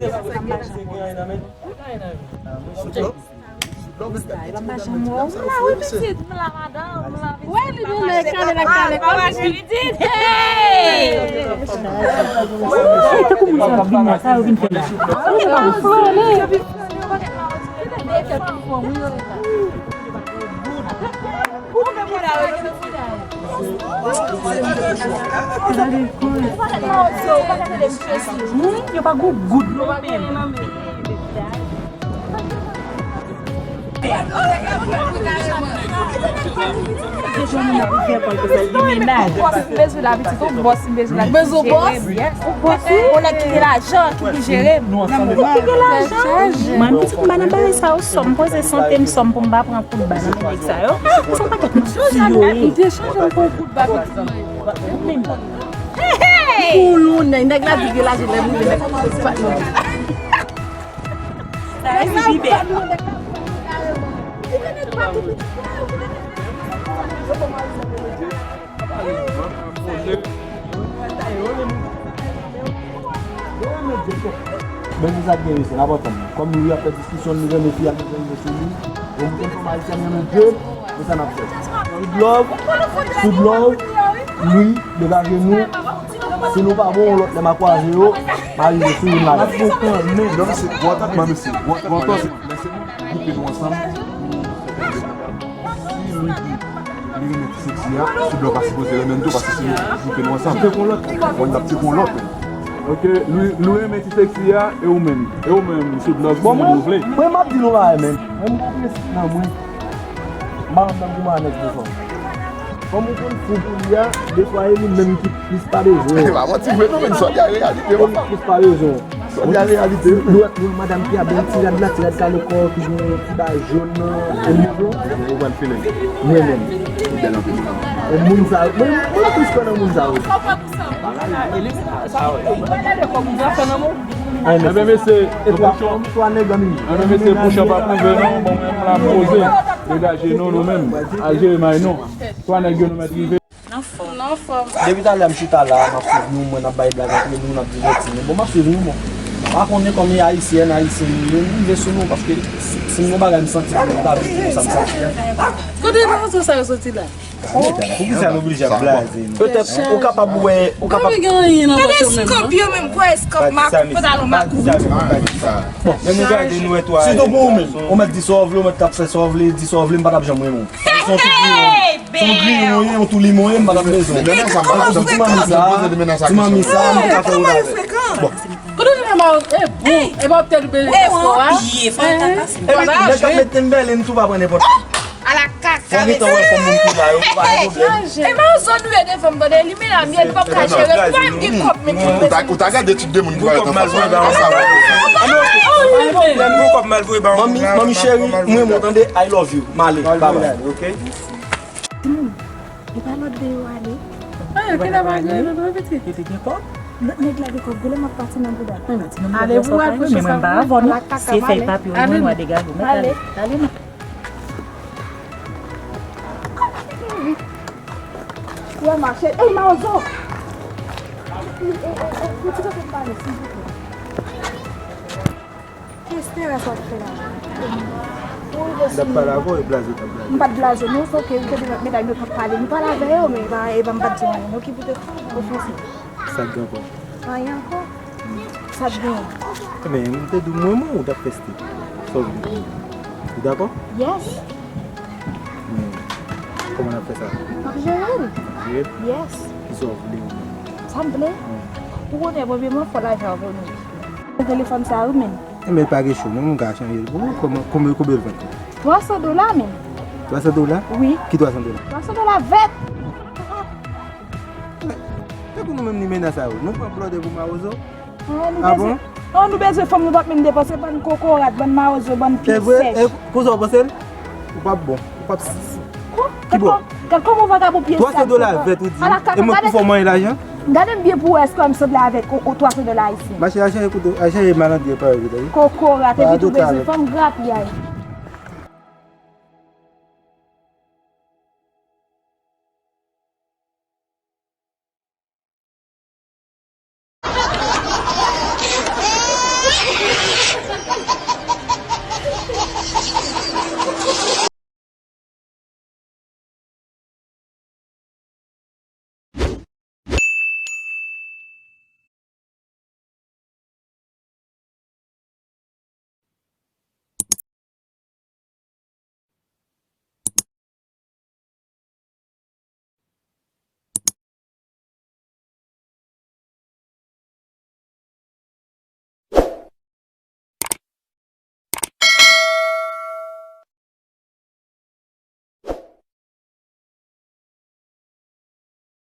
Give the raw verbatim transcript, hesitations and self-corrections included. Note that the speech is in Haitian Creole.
M pa janm wè w. M la wi pitit, m la madanm, m la pitit. Wè li vin lè kale la kale kòm pitit. Hey! Tankou moun sa vin la, sa yo vin fè la. Wi, yo flone. Yo pa gou goud non menm. Bòs m bezwen la pitit, ou bòs m bezwen la pitit. Bezwen bòs? Yes. Ou bòs wi. Ou nèg ki gen lajan, ki pou jere m. Ou ki gen lajan? Mwen pitit m pa nan bagay sa yo, sòm poze sante m, sòm pou m pa pran kout ba nan men nèg sa yo. Sa pa kèk moun si yo ye. Ou te chanje m pou kout ba pitit mwen. Hey, hey! Pou yon nèg, nèg la di gen lajan lè m rive nèg pa non. Sa vle di pi bèl. Men se sa k gen mesye, n ap antann nou. Kòm nou ap fè diskisyon, nou renmen fi a, nou renmen sou li. Bon, nou konn fanm ayisyèn renmen djòb, men sa n ap fè. Sweet love, sweet love, wi, degaje nou. Si nou pa bon, yon lòt lè m a kwaze yo, m a rive sou youn ladan. Nan se gwo atak, man, mesye. Gwo atak, man, mesye. Gwoupe nou ansanm. Si Louis di li renmen ti seksi a, Sweet Love pa sipoze renmen l tou, paske si nou gwoupe nou ansanm, tcheke yon lòt. Bon, n ap tcheke yon lòt. Ok, Louis, Louis renmen ti seksi a, e ou menm? E ou menm, Sweet Love, bon, si mwen, ou vle? Mwen, m ap di nou bagay, menm. Mwen, m pa prese nan mwen. M pa konn nan goumen avèk de fanm. Fanm ou konn fou pou li a, defwa e li menm ki plis pa bezwen. E pa manti vre non, men sa gen reyalite, papa. Plis pa bezwen. Sa gen reyalite. Lòt moun, madanm ki ap bèl ti rad la, ti rad kale kò, ki gen ti ba jòn nan, e li yo. Ou pran feeling. Mwen menm. Ou bèl anpil. E moun sa, mwen, mwen plis kwè nan moun sa yo. Ebyen, mesye, e pou chan, ebyen, mesye, pou chan pa pwouve non, bon, mwen la poze. Degaje nou, nou menm. Al jere may nou. Twa nèg yo nou mèt rive. Nan fòm. Nan fòm. Depi talè m chita la, m ap swiv nou, mwen n ap bay blag antre nou, n ap divèti nou. Bon, m ap swiv nou, bon. Pa konnen kòm e ayisyèn, ayisyen nou ye, m rive sou nou, paske si, si m gon bagay m santi, m ta vle di nou sa m santi a. Kote mawozo sa yo soti la? Poukisa nou oblije ap blaze nou? Petèt, ou kapab wè, ou kapab. Pa gen anyen nan pòch yo menm, non? Eskòp yo menm, kwè eskòp, pantalon makout. Bon, men nou gade, nou wè twa. Sitou pou ou menm, ou mèt di sa w vle, ou mèt t ap fè sa w vle, di sa w vle, m pa t ap janm renmen w. Se yon tou griyon, se yon griyon, yon tou limon, m pa t ap bezwen. Ti manmi sa, ti manmi sa, m te ka fè wout avè. Bon. Kote w vin la, e bon, e pa w te dwe eskò a. Epi, nèg k ap mete m bèlen tou pa pran nenpòt. Ala kaka. Fò gen tan wè fanm moun ki la yo, pa gen pwoblèm. E mawozo nou ye devan m, tande, li menaj, li p ap ka jere, m pa menm gen kòb, men ki bezwen. Ou ta gade tip de moun ki pa yo nan fas la. Manmi, manmi cheri, m renmen w, tande, I love you. M ale, bye bye. Timoun, e pa lòt de yo ale. Kilè w pa gen lòt repete? Yo te gen kòb? Lòt nèg la gen kòb, goulen m ap pati nan bouda. Ale pou al pou chans avè mwen, m pa avè w non. Se fèy papye w mwen, mwen degaje w. Mèt ale. Ale non. Wè mache. Ey, mawozo! Ey, ey, ey, ey, ti kanpe m pale, silvouplè. Ki esperans w ap fè la? Ou rive sou mwen. N ap pale avè w, e blaze w t ap blaze. M pa t blaze w non, se ok, ou te di medam yo t ap pale. Nou pale avè yo, men e pa, e pa m pa t di anyen non ki pou te ofanse. Sa k gen ankò? Anyen ankò? Sa k gen? Ebyen, m te di w mwen, mwen, ou t ap fè style. Sa w vle? Ou dakò? Yes. Men, kòman n ap fè sa? M ap jere l. Jere l? Yes. Kisa w vle ou menm? Sa m vle? Wi. Ou konnen, premyèman, fò lajan an vini. Telefòn sa yo menm. Enben, pa gen cho, non, m ka chanje l pou ou. Kòman, konbyen, konbyen l vann? Twa san dola menm. Twa san dola? Wi. Ki twa san dola? Twa san dola vèt. Tankou nou menm ni mennaj sa yo. Nou pran blòdè pou mawozo? Ah bon? Non, nou bezwen fanm, nou p ap menm depanse bann kokorat, bann mawozo, bann pye sèch. E pou sa w panse l? Ou p ap bon. Ou p ap. Ki bò? Gad kòman vagabon pye sal. Twa san dola vèt ou di. E mwen pou fè w manyen lajan? Gade m byen pou wè èske m sanble avèk yon twa san dola ayisyen. Mache al chanje kote, al chanje malandren pa yo, tande. Kokorat, epi tou bezwen fanm grapyay.